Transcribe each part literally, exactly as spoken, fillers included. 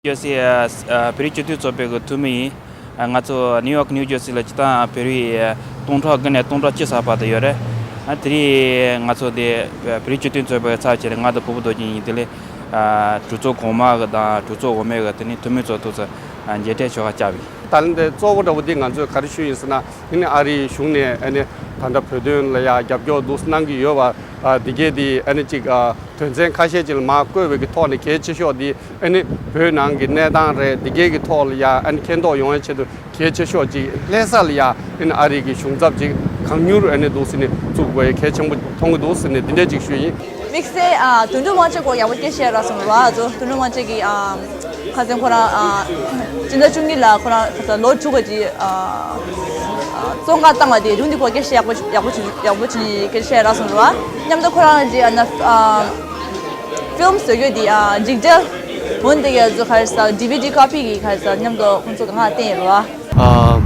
ཇར་སི་ཨ་བོད་རིགས་སྤྱི་མཐུན་ཚོགས་པའི་གི་འཐུས་མི་ཡིན། ཨ་ང་ཚོ་ནིའུ་ཡོག་ནིའུ་ཇར་སི་ལ་སྤྱིར་བཏང་བོད་རིགས་སྟོང་ཕྲག་དགུ་ནས་སྟོང་ཕྲག་བཅུ་ཚགས་བར་དུ་ཡོད་རེད། ཨ་དེ་རིང་ང་ཚོ་འདི་བོད་རིགས་སྤྱི་མཐུན་ཚོགས་པའི་ཚབ་བྱས་ནས་ང་དང་གུས་པ་རྡོ་རྗེ་གཉིས་དེ་ལས་ཨ་གྲོས་ཚོགས་གོང་མ་གི་དང་གྲོས་ཚོགས་འོག་མའི་གི་དེ་ནས་འཐུས་མི་ཚོ་ཐུག་ཚེ་མཇལ་འཕྲད་ཞུ་ག་བཅར་བ་ཡིན། ད་ལན་དེ་གཙོ་བོ་འདྲ་བོ་འདི་ང་ཚོས་ག་རེ་ཞུས་ཡིན་ཟེར་ན། ཨ་ནི་ཨ་རིའི་གཞུང་ནས་ཨ་ནི་ད་ལྟ་བོད་དོན་ལ་ཡ་རྒྱབ་སྐྱོར་འདུག་གནང་གི་ཡོད་པ། ཨ་འདི་གས་འདི་ཨ་ནི་ཅིག་ཨ་དོན་ཚན་ཁ་ཤས་ཅིག་ལ་མར་བཀོད་པའི་གི་ཐོག་ནས་གལ་ཆེ་ཤོས་འདི་ཨ་ནི་བོད་ནང་གི་གནས་སྟངས་རེད། འདི་གས་ཀྱི་ཐོག་ལ་ཡ་ཨ་ནི་མཁྱེན་རྟོགས་ཡོང་བའི་ཆེད་དུ་གལ་ཆེ་ཤོས་ཅིག་ལྷ་ས་ལ་ཡ་ཨ་ནི་ཨ་རི་གི་གཞུང་ཚབ་ཅིག་གང་མྱུར་ཨ་ནི་འདུག་ཟེར་ནས་བཙུགས་དགོས་ཡ་གལ་ཆེན་པོ་མཐོང་གི་འདུག་ཟེར་ནས་འདི་འདྲས་ཅིག་ཞུས་ཡིན། དམིགས་བསལ་ཨ་དོན་གྲུབ་དབང་ཆེན་སྐོར་ཡག་པོ་སྐད་ཆ་བཤད་རག་སོང་ར། ཨ་ཚོ་དོན་གྲུབ་དབང་ཆེན་གྱི་ཨ་ཁ་སང་ཁོ་རང་ཨ་སྤྱི་ཟླ་བཅུ་གཉིས་ལ་ཁོ་རང་ཁ་སང་ལོ་དྲུག་གི་ཨ་ཨ་བཙོན་ཁང་བཏང་བ་དེ་རུང་འདི་སྐོར་སྐད་ཆ་ཡག་པོ་ཡག་པོ་ཅིག་ཡག་པོ་ཅིག་སྐད་ཆ་བཤད་རག་སོང་ར། མཉམ་དུ་ཁོ་རང་གི་ཨ་ན་ཨ་ཕིལམ་བཟོ་རྒྱུ་དེ་ཨ་འཇིགས་བྲལ་འོན་ཏེ་ག་ཚོ་ག་རེ་ཟ་ཌི་ཝི་ཌི་ཀོ་པི་གི་ག་རེ་ཟ་མཉམ་དུ་ཁོང་ཚོ་གང་ལ་བསྟན་ཡོད་ར། ཨ་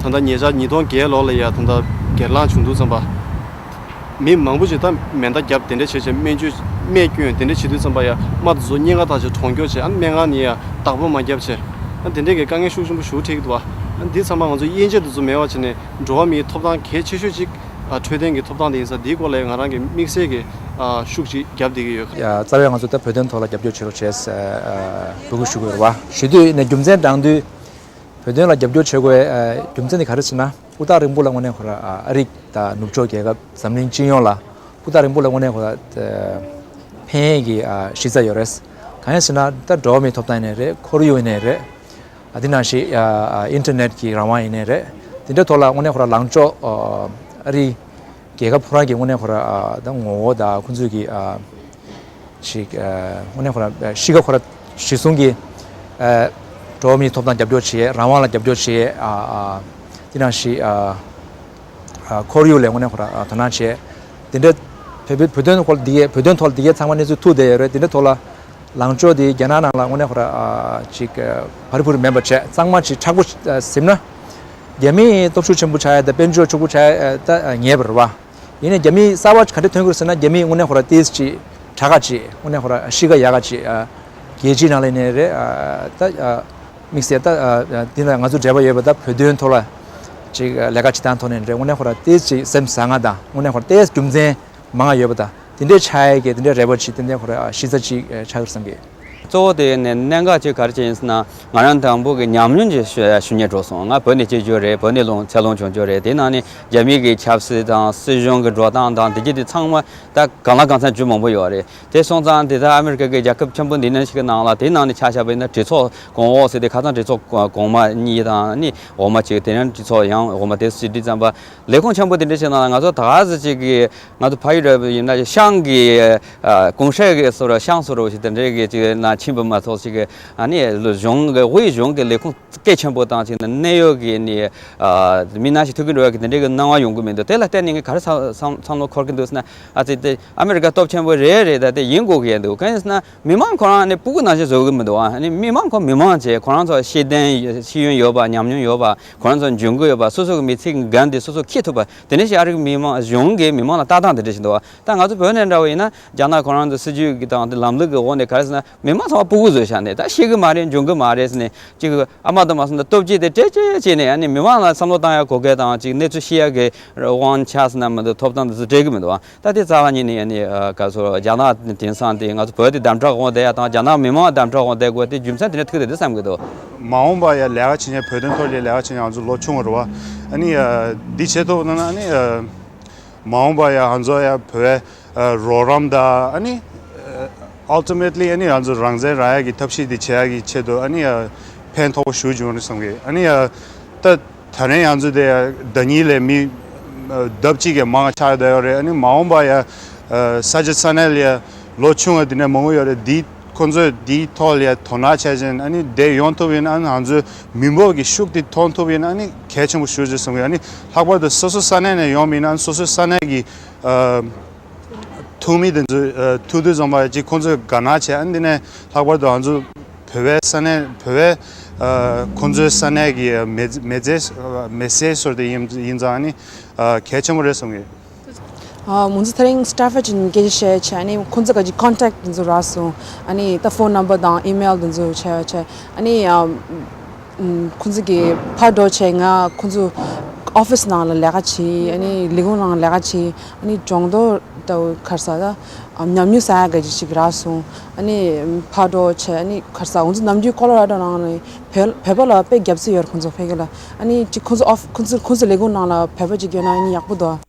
ད་ལྟ་ཉེ་ཆར་ཉིས་སྟོང་བརྒྱད་ལོ་ལ་ཡ་ད་ལྟ་སྒེར་ལངས་བྱུང་དུས་ཙམ་པ། མི་མང་པོ་ཞིག་ད་མེ་མདའ་བརྒྱབ་དེ་འདྲ་བྱས་བྱས་སྨན་བཅོས་སྨན་སྐྱོན་དེ་འདྲ་བྱེད་དུས་ཙམ་པ་ཡ་རྨ་དེ་ཚོ་སྙིང་ག་ཐག་ཆོད་གྲོང་ཁྱེར་བྱས། ཨ་སྨན་ཁང་ནས་ཡ་བདག་པོ་མ་བརྒྱབ་བྱས། ཨ་དེ་འདྲའི་གི་དཀའ་ངལ་ཤུགས་ཆེན་པོ་ཞིག་འཕྲད་ཀྱི་འདུག་ཨ་འདི་ཚང་མ་ང་ཚོ་དབྱེ་འབྱེད་དེ་ཚོ་མེད་པ་བྱས་ནས་འགྲོ་བ་མིའི་ཐོབ་ཐང་གལ་ཆེ་ཤོས་ཅིག་ཨ་འཕྲོད་བསྟེན་གྱི་ཐོབ་ཐང་དེ་ཡིན་ཙང་འདིའི་སྐོར་ལ་ང་རང་གི་དམིགས་བསལ་གྱི་ཨ་ཤུགས་ཅིག་བརྒྱབ་བསྡད་ཀྱི་ཡོད། ཡ་རྩ་བའི་ང་ཚོ་ད་བོད་དོན་ཐོག་ལ་རྒྱབ་སྐྱོར་བྱེད་རོགས་བྱས་ཨ་འབོད་སྐུལ་ཞུ་གི་ཡོད་རེད་བ། ཞུ་དུས་ནས་རྒྱུ་མཚན་དྲངས་དུས། བོད་དོན་ལ་རྒྱབ་སྐྱོར་བྱེད་དགོས་ཨ་རྒྱུ་མཚན་དེ་ག་རེ་ཟེར་ན། ཨུ་ཏག་རིང་པོ་ལ་དངོས་གནས་ཁོ་ར་ཨ་ཨ་རི་དང་ནུབ་ཕྱོགས་རྒྱལ་ཁབ་འཛམ་གླིང་སྤྱི་ཡོངས་ལ་ཨུ་ཏག་རིང་པོ་ལ་དངོས་གནས་ཁོ་ར་ཨ་ཕན་ཡས་ཀྱི་ཨ་གཞི་རྩ་ཡོད་རེད། གང་ཡིན་ཟེར་ན་ད་འགྲོ་བ་མིའི་ཐོབ་ཐང་ཡིན་ནའི་རེད། ཁོར་ཡུག་ཡིན་ནའི་རེད། ཨ་དེ་ནང་བཞིན་ཨ་ཨ་ཨིན་ཊར་ནེཊ་ཀྱི་རང་དབང་ཡིན་ནའི་རེད། དེ་འདྲའི་ཐོག་ལ་དངོས་གནས་ཁོ་ར་ལངས་ཕྱོགས་ཨ་ཨ་རི་རྒྱལ་ཁབ་ཁོ་རང་གི་དངོས་གནས་ཁོ་ར་ཨ་ད་ངོ་བོ་དང་ཁོང་ཚོས་ཀྱི་ཨ་ཞིག་ཨ་དངོས་གནས་ཁོ་ར་ཨ་གཤིས་ཀ་ཁོ་ར་གཞི་བཟུང་གི་ཨ་འགྲོ་བ་མིའི་ཐོབ་ཐང་རྒྱབ་སྐྱོར་བྱེད། རང་དབང་ལ་རྒྱབ་སྐྱོར་བྱེད། ཨ་ཨ་དེ་ནང་བཞིན་ཨ་ཨ་ཁོར་ཡུག་ལ་དངོས་གནས་ཁོ་ར་ཨ་དོ་སྣང་བྱེད། དེ་འདྲ་བོད་བོད་བོད་དོན་སྐོར་འདི་གའི་བོད་དོན་ཐོག་འདི་གའི་ཚང་མ་གནས་ཚུལ་ཐུག་བསྡད་ཡོད་རེད། དེ་འདྲ་ཐོག་ལ་ལངས་ཕྱོགས་དེ་རྒྱ་ནག་ནང་ལ་དངོས་གནས་ཁོ་ར་ཨ་ཅིག་ཨ་བར་བུར་མེད་པ་བྱས། གཙང་མ་ཅིག་མཁྲེགས་པོ་ཨ་ཟིན་ན། རྒྱ་མིའི་སྟོབས་ཤུགས་ཆེན་པོ་ཆགས་ཡ་དང་དཔལ་འབྱོར་ཕྱུག་པོ་ཆགས་ཡ་ད་ངེས་པ་རེད་བ། ཡིན་ནའི་རྒྱ་མིའི་གསར་པ་ག་འདྲ་ཐོན་གྱི་རེད་ཟེར་ན། རྒྱ་མིའི་དངོས་གནས་ཁོ་ར་ཏོག་ཙམ་ཅིག་དྲག་ག་ཅིག་དངོས་གནས་ཁོ་ར་གཤིས་ཀ་ཡག་ག་ཅིག་ཨ་རྒྱལ་སྤྱིའི་ནང་ལ་ནས་རེད། ཨ་ད་ཨ་དམིགས་བསལ་ད་ཨ་འདི་ན་ང་ཚོ་འབྲེལ་བ་ཡོད་པ་ད་བོད་དོན་ཐོག་ལ་ཅིག་ཨ་ལས་ཀ་བྱེད་སྟངས་ཐོག་ནས་རེད། དངོས་གནས་ཁོ་ར་ཏོག་ཙམ་ཅིག་སེམས་བཟང་ང་དང་དངོས་གནས་ཁོ་ར་ཏོག་ཙམ་རྒྱུ་མཚན་མང་ང་ཡོད་པ་དང་དེ་འདྲའི་ཆགས་ཡ་གི་དེ་འདྲའི་རེ་བ་ཅིག་ཏན་ཏན་ཁོ་ར་ཨ་གཞི་རྩ་ཅིག་ཨ་ཆགས་ཀྱི་རེད་བསམ་གི། གཙོ་བོ་དེ་ནས་གནད་འགག་ཅིག་ག་རེ་ཅིག་ཡིན་ཟེར་ན། ང་རང་དང་པོ་གི་ཉམས་མྱོང་ཅིག་ཞུ་ཞུ་སྙིང་འདོད་སོང་། ང་བོད་ནས་སྐྱེས་རྒྱུ་རེད། བོད་ནས་ལུང་ཚེ་ལུང་བྱུང་རྒྱུ་རེད། དེ་ནང་ནས་རྒྱ་མི་གི་ཆབ་སྲིད་དང་སྲིད་གཞུང་གི་འགྲོ་སྟངས་དང་དེ་གྱད་དེ་ཚང་མ་ད་གང་ལ་གང་འཚམ་རྒྱུས་མང་པོ་ཡོད་རེད། དེ་སོང་ཙང་དེ་ད་ཨ་མི་རི་ཀ་གི་རྒྱལ་ཁབ་ཆེན་པོ་འདི་ནང་ཞིག་གི་ནང་ལ་དེ་ནང་ནས་ཆ་བཞག་པ་ཡིན་ན་གྲོས་ཚོགས་གོང་འོག་ཟེར་ཏེ་ཁ་སང་གྲོས་ཚོགས་གོང་མ་གཉིས་དང་ནི་འོག་མ་གཅིག་དེ་ནས་གྲོས་ཚོགས་ཡང་འོག་མ་དེ་སུ་ཞིག་བསྒྲིགས་ཙམ་པ། ལས་ཁུངས་ཆེན་པོ་དེ་འདྲ་ཞིག་ནང་ལ་ང་ཚོ་ད་ག་ཟེ་ཅིག་གི་ང་ཚོ་ཕ་ཡུལ་རེད་ཡིན་ན་ཤང་གི་ཨ་ཀུང་ཧྲེ་གི་སོ་ར་ཤང་སོ་ར་ཞིག་དེ་འདྲའི་གི་ཅིག་ན་ཕྱིན་པ་མ་གཏོགས་ཅིག་གི་ཨ་ནི་གཞུང་གི་དབུས་གཞུང་གི་ལས་ཁུངས་སྐད་ཆེན་པོ་དང་ཅིག་ནི་གནད་ཡོད་གི་ནི་ཨ་མི་སྣ་ཞིག་ཐུག་གི་འགྲོ་ཡ་གི་དེ་འདྲའི་གི་སྣང་བ་ཡོང་གི་མི་འདུག་དེ་ལ་བརྟེན་ནས་ངས་ག་རེ་བསམ་བསམ་བློ་འཁོར་གི་འདུག་ཟེར་ན། ཨ་ཙི་དེ་ཨ་མི་རི་ཀ་སྟོབས་ཆེན་པོ་རེད་རེད། ད་དེ་ཡིན་དགོས་གི་ཡ་འདུག་གང་ཡིན་ཟེར་ན། མི་མང་ཁོ་རང་ནི་སྤུ་གུ་ནང་བཞིན་བཟོ་གི་མི་འདུག་ཨ་ནི་མི་མང་ཁོ་མི་མང་བྱས། ཁོ་རང་ཚོ་ཤེས་ལྡན་ཤེས་ཡོན་ཡོད་པ། ཉམས་མྱོང་ཡོད་པ། ཁོ་རང་ཚོ་འཇོན་གི་ཡོད་པ། སོ་སོ་གི་མི་ཚེ་གི་འགན་དེ་སོ་སོ་འཁྱེར་ཐུབ་པ། དེ་འདྲ་ཞིག་ཨ་རིའི་མི་མང་གཞུང་གི་མི་མང་ལ་ལྟ་སྟངས་དེ་འདྲ་ཞིག་འདུག་ད་ང་ཚོ་བོད་ནས་འདྲ་བོ་ཡིན་ན་རྒྱ་ནག་ཁོ་རང་ཚོ་སྲིད་ཇུས་ཀྱི་དང་དེ་ལམ་ལུགས་ཀྱི་འོག་ནས་ག་རེ་ཟེར་ན། མི་མང་ཚང་མ་སྤུ་གུ་བཟོས་བཞག་ནས་ད་ཤེས་གི་མ་རེད། འཇོན་གི་མ་རེད་ཟེར་ནས་ཅིག་ཨ་མ་དང་མ་སོང་ན་སྟོབས་སྐྱེད་དེ་སྤྲད་སྤྲད་བྱས་ནས། ཨ་ནི་མི་མང་ལ་བསམ་བློ་བཏང་ཡ་གོ་སྐབས་དང་ཅིག་གནས་ཚུལ་ཤེས་ཡ་གི་དབང་ཆ་ཟེར་ན་མི་འདུག་ཐོབ་ཐང་དེ་ཚོ་སྤྲད་གི་མི་འདུག་ད་དེ་རྩ་བ་ཉིད་ནས་ཨ་ནི་ཨ་ག་ཚོད་རྒྱ་ནག་དེང་སང་དེ་ང་ཚོ་བོད་དེ་དམ་དྲག་འོང་བསྡད་ཡ་དང་རྒྱ་ནག་མི་མང་དམ་དྲག་འོང་བསྡད་དགོས་དེ་རྒྱུ་མཚན་དེ་འདྲ་ཐུག་བསྡད་འདུག་བསམ་གི་འདུག་མ་འོངས་པ་ཡ་ལས་ཀ་བྱེད་མཁན། བོད་དོན་ཐོག་ལ་ལས་ཀ་བྱེད་མཁན་ང་ཚོ་ལོ་ཆུང་བ་རེད་བ། ཨ་ནི་ཨ་འདི་བྱེད་ཐུབ་ན་ན་ཨ་ནི་ཨ་མ་འོངས་པ་ཡ་ང་ཚོ་ཡ་བོད་ཨ་རོགས་རམ་དང་ཨ་ནི་ཨ་ultimately ཨ་ནི་ང་ཚོ་རང་བཙན་རག་ཡ་གི་ཐབས་ཤེས་འདི་བྱེད་ཡ་གི་ཆེད་དུ་ཨ་ནི་ཨ་ཕན་ཐོགས་པོ་ཞེ་པོ་ཅིག་ཡོང་རེད་བསམ་གི། ཨ་ནི་ཨ་ད་ད་རིང་ང་ཚོ་དེ་ཟླ་གཉིས་ལས་མི་ལྡབ་གཅིག་གི་མང་ཆགས་བསྡད་ཡོད་རེད། ཨ་ནི་མ་འོངས་པ་ཡ་ས་ཆ་ས་གནས་ལ་ཡ་ལོ་ཆུང་བ་དེ་འདྲ་མང་པོ་ཡོད་རེད། འདི་ཁོང་ཚོས་འདིའི་ཐོག་ལ་ཡ་དོ་སྣང་བྱས་ཅན་ཨ་ནི་བསྡད་ཡོང་ཐུབ་ཡིན་ན། ང་ཚོའི་མི་འབོར་གྱི་ཤུགས་དེ་ཐོན་ཐུབ་ཡིན་ན་ཨ་ནི་གལ་ཆེན་པོ་ཞེ་པོ་ཅིག་བསམ་གི། ཨ་ནི་ལྷག་པར་དུ་སོ་སོ་ས་གནས་ནས་ཡོང་མིན་ན་སོ་སོའི་ས་གནས་ཀྱི་ཨ་ཐུག་མི་དེ་ཚོ་ཨ་ཐུག་དུས་ཙམ་པ་ཅིག་ཁོང་ཚོས་དགའ་སྣང་བྱས། ཨ་ནི་དེ་ནས་ལྷག་པར་དུ་ང་ཚོ་བོད་པའི་ས་གནས་བོད་པའི་ཨ་ཁོང་ཚོའི་ས་གནས་ཀྱི་མི་མི་ཚེ་མི་ཚེ་ཟུར་དེ་ཡིན་ཡིན་ཙང་ཨ་ནི་ཨ་གལ་ཆེན་པོ་རེད་བསམ་གི། ཨ། ང་ཚོ་དེ་རིང་སི་ཊེ་ཕོཌ་ཅིག་སྐད་ཆ་བཤད་བྱས། ཨ་ནི་ཁོང་ཚོ་ག་ཅིག་ཀོན་ཊེག་དེ་ཚོ་རག་སོང་། ཨ་ནི་ད་ཕོན་ནམ་བར་དང་ཨི་མེལ་དེ་ཚོ་བྱས་བྱས། ཨ་ནི་ཨ། ཨམ། ཁོང་ཚོ་གིས་ཕར་འགྲོ་བྱས། ང་ཁོང་ཚོ་ཨོ་ཕི་སི་ནང་ལ་ལས་ཀ་བྱེད། ཨ་ནི་ལས་ཁུངས་ནང་ལས་ཀ་བྱེད། ཨ་ནི་སྦྱོང་བརྡར་ད་ག་རེ་ཟ། ད་ཨམ། ཉམས་མྱོང་བསག་ཡ་ག་ཅིག་ཅིག་རག་སོང་། ཨ་ནི་ཕར་འགྲོ་བྱས། ཨ་ནི་ག་རེ་ཟ། ང་ཚོ་ནམ་རྒྱུན་ཀོ་ལོ་ར་ཌོ་ནང་ནས་བོད་བོད་པ་ལ་དཔེ་རྒྱབ་རྩིས་ཡོད་རེད། ཁོང་ཚོ་ཕ་གི་ལ། ཨ་ནི་ཅིག་ཁོང་ཚོ་ཨོ་ཕི་ཁོང་ཚོ་ཁོང་ཚོ་ལས་ཁུངས་ནང་ལ་བོད་པ་ཅིག་ཡོད་ན་ཨ་ནི་ཡག་པོ་འདུག།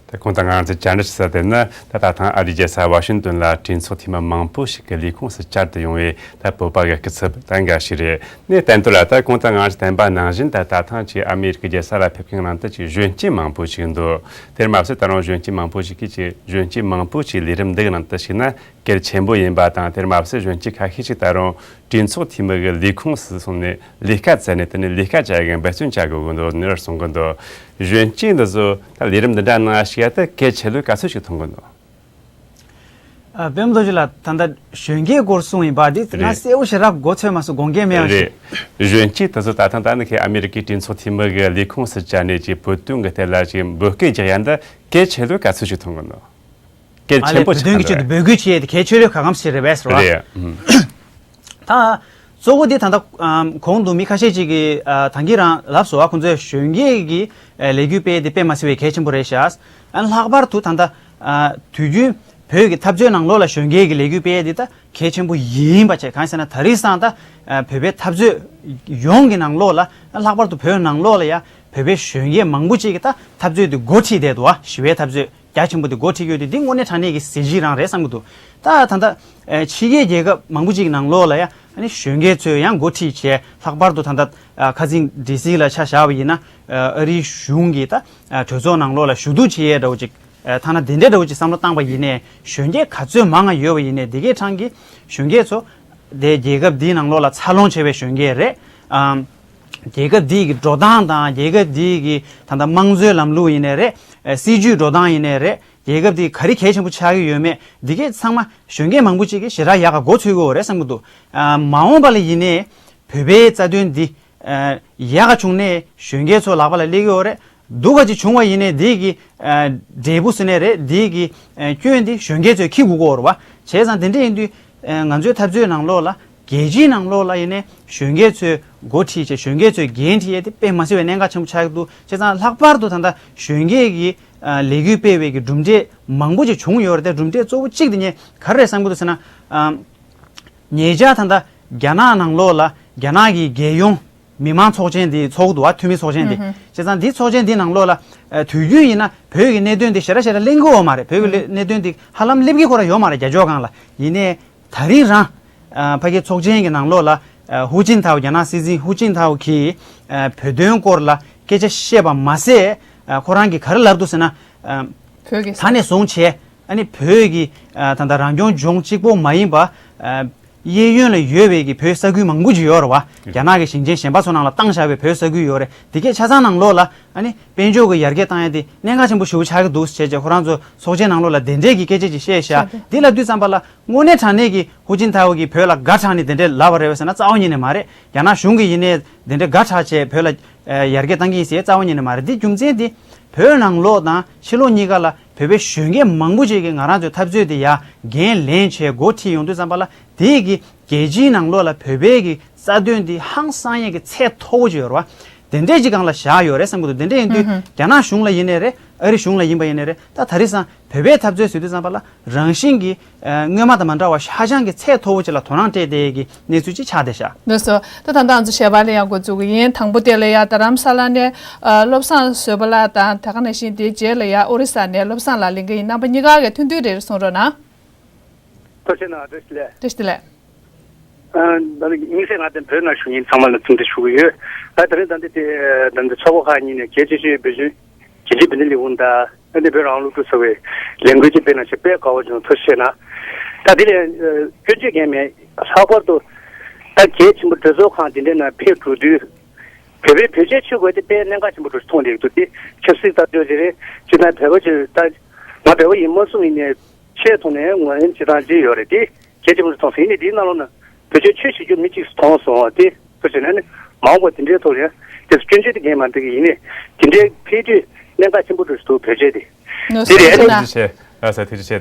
ད་གོང་དུ་ང་རང་ཚོས་བཅར་འདྲི་ཞུས་ས་དེ་ནི། ད་ད་ཐེངས་ཨ་རིའི་རྒྱལ་ས་ཝ་ཤིང་ཏོན་ལ་གྲོས་ཚོགས་འཐུས་མི་མང་པོ་ཞིག་གི་ལས་ཁུངས་སུ་བཅར་དུ་ཡོང་བའི་ད་བོད་པ་གི་སྐུ་ཚབ་ད་འགའ་ཞིག་རེད། ནས་བསྟན་དོན་ལ། ད་གོང་དུ་ང་རང་ཚོས་བསྟན་པ་ནང་བཞིན། ད་ད་ཐེངས་ཀྱི་ཨ་མེ་རི་ཀའི་རྒྱལ་ས་ལ་ཕེབས་མཁན་ནང་དུ་ཅིག་གཞོན་སྐྱེས་མང་པོ་ཞིག་འདུག། དེར་མ་ཟད་ད་རུང་གཞོན་སྐྱེས་མང་པོ་ཞིག་གིས་ཅིག་གཞོན་སྐྱེས་མང་པོ་ཞིག་ལས་རིམ་འདི་གི་ནང་དུ་ཞུགས་ན་གལ་ཆེན་པོ་ཡིན་པ་དང་། དེར་མ་ཟད་གཞོན་སྐྱེས་ཁ་ཤས་ཤིག་ད་རུང་གྲོས་ཚོགས་འཐུས་མི་གི་ལས་ཁུངས་སུ་སོང་ནས་ལས་ཀ་བཙལ་ནས། དེ་ནས་ལས་ཀ་བྱ་ཡག་གི་འབད་བརྩོན་བྱ་དགོས་ཀྱི་འདུག་ནས་གསུང་གི་འདུག། གཞོན་སྐྱེས་འདི་ཚོ་ད་ལས་རིམ་འདི་འདྲ་ནང་ཞུགས་ཡ་དེ་གལ་ཆེ་ལོས་ག་ཚོད་ཞིག་མཐོང་གི་འདུག། ཨ། པད་མ་རྡོ་རྗེ་ལགས། ད་ལྟ་གཞོན་སྐྱེས་སྐོར་གསུངས་ཡིན་པ། འདི་ང་རེད། གསལ་པོ་ཞེ་དྲག་མགོ་ཚོས་མ་སོང་། དགོངས་འགལ་མེད་པ་ཞིག། རེད། གཞོན་སྐྱེས་དེ་ཚོ་ད་ཐེངས་ད་ནི་ཁའི་ཨ་མེ་རི་ཀའི་གྲོས་ཚོགས་འཐུས་མི་གི་ལས་ཁུངས་སུ་བཅར་ནས་ཅིག་བོད་དོན་གི་ཐད་ལ་ཅིག་འབོད་སྐུལ་རྒྱག་ཡ་འདི་གལ་ཆེ་ལོས་ག་ཚོད་ཞིག་མཐོང་གི་འདུག། གལ་ཆེན་པོ་ཞིག་མཐོང་གི་འདུག། བོད་སྐད་ཅིག་འབོད་སྐུལ་བྱེད་ཡ་དེ་གལ་ཆེ་ལོས་ག་གམ་ཞིག་རེད་པས་ཟེར་བ། རེད། ཨུམ། ད་གཙོ་བོ་དེ་ད་ལྟ་ཨམ། གོང་དུ་མི་ཁ་ཤས་ཅིག་གིས་ཨ། ད་གིན་རང་ལབ་སོང་བ། ཁོང་ཚོས་གཞོན་སྐྱེས་ཀྱི་ཨ། ལས་འགུལ་སྤེལ་དེ་དཔེ་མ་སྲིད་པའི་གལ་ཆེན་པོ་རེད་ཤག། ཨ། ལྷག་པར་དུ་ད་ལྟ་ཨ། དུས་རྒྱུན་བོད་ཀྱི་འཐབ་རྩོད་ནང་ལོགས་ལ་གཞོན་སྐྱེས་ཀྱི་ལས་འགུལ་སྤེལ་དེ་ད་གལ་ཆེན་པོ་ཡིན་པ་བྱས། གང་ཡིན་ཟེར་ན་ད་རེས་སང་ད་ཨ། བོད་པའི་འཐབ་རྩོད་ཡོངས་ཀྱི་ནང་ལོགས་ལ། ཨ། ལྷག་པར་དུ་བོད་ནང་ལོགས་ལ་ཡ་བོད་པའི་གཞོན་སྐྱེས་མང་པོ་ཅིག་གིས་ད་འཐབ་རྩོད་དེ་འགོ་ཁྲིད་བསྡད་འདུག་བ། ཞི་བའི་འཐབ་རྩོད་རྒྱ་ཆེན་པོ་དེ་འགོ་ཁྲིད་ཡོད་དེ། འདི་དངོས་གནས་དྲང་གནས་ཀྱི་གཟི་བརྗིད་རང་རེད་བསམ་གྱི་འདུག། ད་ད་ལྟ་ཨ། ཕྱི་རྒྱལ་རྒྱལ་ཁབ་མང་པོ་ཅིག་ནང་ལོགས་ལ་ཡ་ཨ་ནི་གཞོན་སྐྱེས་ཚོས་ཡང་འགོ་ཁྲིད་བྱས། ལྷག་པར་དུ་ད་ལྟ་ཨ། ཁ་སང་ཌི་སི་ལ་ཆ་བཞག་པ་ཡིན་ན། ཨ། ཨ་རིའི་གཞུང་གི་ད་ཨ། གྲོས་ཚོགས་ནང་ལོགས་ལ་ཞུ་གཏུག་བྱེད་ཡས་འདྲ་བོ་ཅིག། ཨ། ཐ་ན་དེ་འདྲའི་འདྲ་བོ་ཅིག་བསམ་བློ་བཏང་པ་ཡིན་ནའི། གཞོན་སྐྱེས་ག་ཚོད་མང་ང་ཡོད་པ་ཡིན་ནའི། འདི་གའི་གྲངས་ཀྱི་གཞོན་སྐྱེས་ཚོ་དེ་རྒྱལ་ཁབ་འདིའི་ནང་ལོགས་ལ་འཚར་ལོངས་བྱས་པའི་གཞོན་སྐྱེས་རེད། ཨམ། རྒྱལ་ཁབ་འདི་གི་འགྲོ་སྟངས་དང་། རྒྱལ་ཁབ་འདི་གི་ད་ལྟ་དམངས་གཙོའི་ལམ་ལུགས་ཡིན་ནའི་རེད། ཨ། སྲིད་ཇུས་འགྲོ་སྟངས་ཡིན་ནའི་རེད། རྒྱལ་ཁབ་འདི་ག་རེ་གལ་ཆེན་པོ་ཆགས་ཀྱི་ཡོད་མེད། འདི་གའི་ཚང་མ་གཞོན་སྐྱེས་མང་པོ་ཅིག་གིས་ཞེ་དྲག་ཡག་ག་མགོ་ཚོད་ཀྱི་ཡོད་རེད་བསམ་གྱི་འདུག། ཨ། མ་འོངས་པ་ལ་ཡིན་ནའི་བོད་པའི་རྩ་དོན་འདི་ཨ། ཡག་ག་བྱུང་ནའི་གཞོན་སྐྱེས་ཚོ་ལག་པ་ལ་སླེབས་ཀྱི་ཡོད་རེད། སྡུག་ག་ཅིག་བྱུང་བ་ཡིན་ནའི་འདི་གི་ཨ། འབྲས་བུ་ཟེར་ནའི་རེད། འདི་གི་ཨ། སྐྱོན་འདི་གཞོན་སྐྱེས་ཚོས་འཁྱེར་དགོས་ཀྱི་ཡོད་རེད་བ། བྱས་ཙང་དེ་འདྲ་ཡིན་དུས་ཨ། ང་ཚོའི་འཐབ་རྩོད་ནང་ལོགས་ལ། རྒྱལ་སྤྱིའི་ནང་ལོགས་ལ་ཡིན་ནའི་གཞོན་སྐྱེས་ཚོས་འགོ་ཁྲིད་བྱས། གཞོན་སྐྱེས་ཚོས་འགན་འཁྲི་ཡས་དེ་དཔེ་མ་སྲིད་པའི་གནད་འགག་ཆེན་པོ་ཆགས་ཀྱི་འདུག། བྱས་ཙང་ལྷག་པར་དུ་ད་ལྟ་གཞོན་སྐྱེས་ཀྱི་ཨ། ལས་འགུལ་སྤེལ་བའི་གི་གྲུབ་འབྲས་མང་པོ་ཅིག་བྱུང་ཡོད་རེད་དེ། གྲུབ་འབྲས་གཙོ་བོ་གཅིག་དེ་ངས་ག་རེ་རེད་བསམ་གྱི་འདུག་ཟེར་ན། ཨ། ཉེ་ཆར་ད་ལྟ་རྒྱ་ནག་ནང་ལོགས་ལ་རྒྱ་ནག་གི་རྒྱལ་ཡོངས་མི་མང་ཚོགས་ཆེན་འདི་ཚོགས་འདུག་བ། འཐུས་མི་ཚོགས་ཆེན་འདི། ཨུ་ཧུ། བྱས་ཙང་འདི་ཚོགས་ཆེན་འདི་ནང་ལོགས་ལ་ཨ། དུས་རྒྱུན་ཡིན་ན་བོད་ཀྱི་གནད་དོན་འདི་ཞེ་དྲག་ཞེ་དྲག་གླེང་གི་ཡོད་མ་རེད། བོད་ཀྱི་ཨུ་ཧུ། གནད་དོན་འདི་ཧ་ལམ་སླེབས་ཀྱི་ཁོ་རང་ཡོད་མ་རེད། རྒྱ་ཕྱོགས་སྒང་ལ། ཡིན་ནའི་ད་རིང་རང་ཨ། ཕ་གི་ཚོགས་ཆེན་གྱི་ནང་ལོགས་ལ་ཨ། ཧུའུ་ཅིན་ཐའོ། རྒྱ་ནག་སྲིད་འཛིན་ཧུའུ་ཅིན་ཐའོ་གིས་ཨ། བོད་དོན་སྐོར་ལ་སྐད་ཆ་བཤད་པ་མ་ཟད། ཨ། ཁོ་རང་གིས་ག་རེ་ལབ་འདུག་ཟེར་ན། ཨ། བོད་ཀྱི་ད་ནས་བཟུང་བྱས། ཨ་ནི་བོད་ཀྱི་ཨ། ད་ལྟ་རང་སྐྱོང་ལྗོངས་གཅིག་པོ་མ་ཡིན་པ། ཨ། གཡས་གཡོན་ལ་ཡོད་པའི་གི་བོད་ས་ཁུལ་མང་པོ་ཅིག་ཡོད་རེད་བ། རྒྱ་ནག་གི་ཞིང་ཆེན་གཞན་པ་ཚོ་ནང་ལ་བཏང་བཞག་པའི་བོད་ས་ཁུལ་ཡོད་རེད། དེ་གས་ཆ་ཚང་ནང་ལོགས་ལ་ཨ་ནི་དཔལ་འབྱོར་གྱི་ཡར་རྒྱས་བཏང་ཡ་དེ་གནད་འགག་ཆེན་པོ་ཞེ་པོ་ཆགས་ཀྱི་འདུག་ཟེར་བྱས་ཁོ་རང་ཚོ་ཚོགས་ཆེན་ནང་ལོགས་ལ་དེ་འདྲས་ཀྱི་སྐད་ཆ་ཅིག་བཤད་བཞག། བཤད་པ། འདི་ལབ་དུས་ཙམ་པ་ལ་དངོས་གནས་དྲང་གནས་ཀྱི་ཧུའུ་ཅིན་ཐའོ་གིས་བོད་ལ་དགའ་དྲགས་ནས་དེ་འདྲས་ལབ་པ་རེད་པས་ཟེར་ན་རྩ་བ་ཉིད་ནས་མ་རེད། རྒྱ་ནག་གཞུང་གིས་ཡིན་ནའི་དེ་འདྲས་དགའ་དྲགས་བྱས་བོད་ལ་ཨ། ཡར་རྒྱས་བཏང་གི་ཡིན་ཟེར་རྩ་བ་ཉིད་ནས་མ་རེད། འདི་རྒྱུ་མཚན་དེ་བོད་ནང་ལོགས་དང་ཕྱི་ལོགས་གཉིས་ཀ་ལ་བོད་པའི་གཞོན་སྐྱེས་མང་པོ་ཅིག་གིས་ང་རང་ཚོའི་འཐབ་རྩོད་དེ་ཡར་འགན་ལེན་བྱས་འགོ་ཁྲིད་ཡོང་དུས་ཙམ་པ་ལ་དེ་གི་རྒྱལ་སྤྱིའི་ནང་ལོགས་ལ་བོད་པའི་གི་རྩ་དོན་འདི་ཧང་སང་ཡས་ཀྱི་ཚད་མཐོ་བོ་ཅིག་ཡོད་རེད་བ། དེ་འདྲས་ཅིག་སྒང་ལ་བཞག་ཡོད་རེད་བསམ་གྱི་འདུག། དེ་འདྲས་ཡིན་དུས་ཨུ་ཧུ། རྒྱ་ནག་གཞུང་ལ་ཡིན་ནའི་རེད། ཨ་རི་གཞུང་ལ་ཡིན་པ་ཡིན་ནའི་རེད། ད་ད་རེས་སང་བོད་པའི་འཐབ་རྩོད་ཟེར་དུས་ཙམ་པ་ལ་རང་བཞིན་གྱིས་ཨ། སྔོན་མ་དང་མ་འདྲ་བ་ཧ་ཅང་གི་ཚད་མཐོ་བོ་ཅིག་ལ་དོ་སྣང་སྤྲད་བསྡད་ཀྱི་གནས་ཚུལ་ཅིག་ཆགས་བསྡད་ཤག། ལགས་སོ། ད་ད་ལྟ་ང་ཚོ་ཞལ་པར་ལེན་ཡག་འགོ་འཛུགས་ཀྱི་ཡིན། དང་པོ་དེ་ལ་ཡ་རྡ་རམ་ས་ལ་ནས་ཨ། བློ་བཟང་བཟོད་པ་ལགས་དང་། དེ་ག་ནང་བཞིན་དེའི་རྗེས་ལ་ཡ་ཨོ་རི་ས་ནས་བློ་བཟང་ལགས་ལེན་གྱི་ཡིན། རྣམ་པ་གཉིས་ཀ་གིས་ཐུང་ཐུང་རེ་རེ་གསུང་རོགས་གནང་། ཐུགས་རྗེ་གནང་། བཀྲ་ཤིས་བདེ་ལེགས། བཀྲ་ཤིས་བདེ་ལེགས། ཨ། ད་ནི་དམིགས་བསལ་ང་ཚོ་བོད་ནང་བཞུགས་མཁན་ཚང་མ་ལ་འཚམས་འདྲི་ཞུ་གི་ཡོད། ད་དེ་རིང་ད་འདི་དེ་ད་འདི་ཚོགས་པ་ཁག་གཉིས་ནས་གལ་ཆེ་ཤོས་བོད་གཞུང་རྒྱལ་སྤྱིའི་བོད་དོན་ལས་ཁུངས་དང་། ཨ་ནི་བོད་རང་དབང་སློབ་ཕྲུག་ཚོགས་པའི་ལས་འགུལ་ཅིག་སྤེལ་གནང་ཞིག་དཔེ་དགའ་བོ་བྱུང་། ཐུགས་རྗེ་གནང་། ད་འདི་ལས་སྐྱོན་བརྗོད་གང་ཡང་མེད། ལྷག་པར་དུ་ད་གལ་ཆེན་པོ་གྲོས་ཚོགས་ཁང་འདི་འདྲའི་ནང་ཕེབས་འགྲོ་དུས། བོད་པའི་བེད་སྤྱོད་བྱེད་དགོས་དེ་དཔེ་གནད་འགག་ཆེན་པོ་འདྲ་མཐོང་བསྡད་འདུག། དེ་ཆབ་སྲིད་ལྟ་ཕྱོགས་ཅིག་རེད། སྤྱིར་བཏང་བོད་པ་ཅིག་ད་ང་བོད་པ་ཡིན་མ་གསུངས་ཡིན་ནའི་ཆེས་ཐོག་ནས་ངོས་ལེན་བྱེད་སྟངས་ཅིག་ཡོད་རེད། དེ་གལ་ཆེན་པོ་འདྲ་མཐོང་སོང་། ཡིན་ནའི་དེའི་ནང་ལོགས་ན་བེད་སྤྱོད་ཆེ་ཞིག་རྒྱུ་མི་གཅིག་མཐོང་སོང་། དེ་ཐུགས་རྗེ་གནང་། ནི་མ་འོངས་པ་དེ་འདྲའི་ཐོག་ལ་ཡང་དེ་ཚོ་སྐྱོན་བརྗོད་དེ་འགན་མ་འདུག་གི། ཡིན་ནའི་དེ་འདྲའི་ཕེབས་དུས་གནད་འགག་ཆེན་པོ་འདྲ་ཞིག་འདུག། བེད་སྤྱོད་དེ། ནོར་སྲིད་ལགས། ཐུགས་རྗེ་ཆེ། ལགས་སོ། ཐུགས་རྗེ་ཆེ།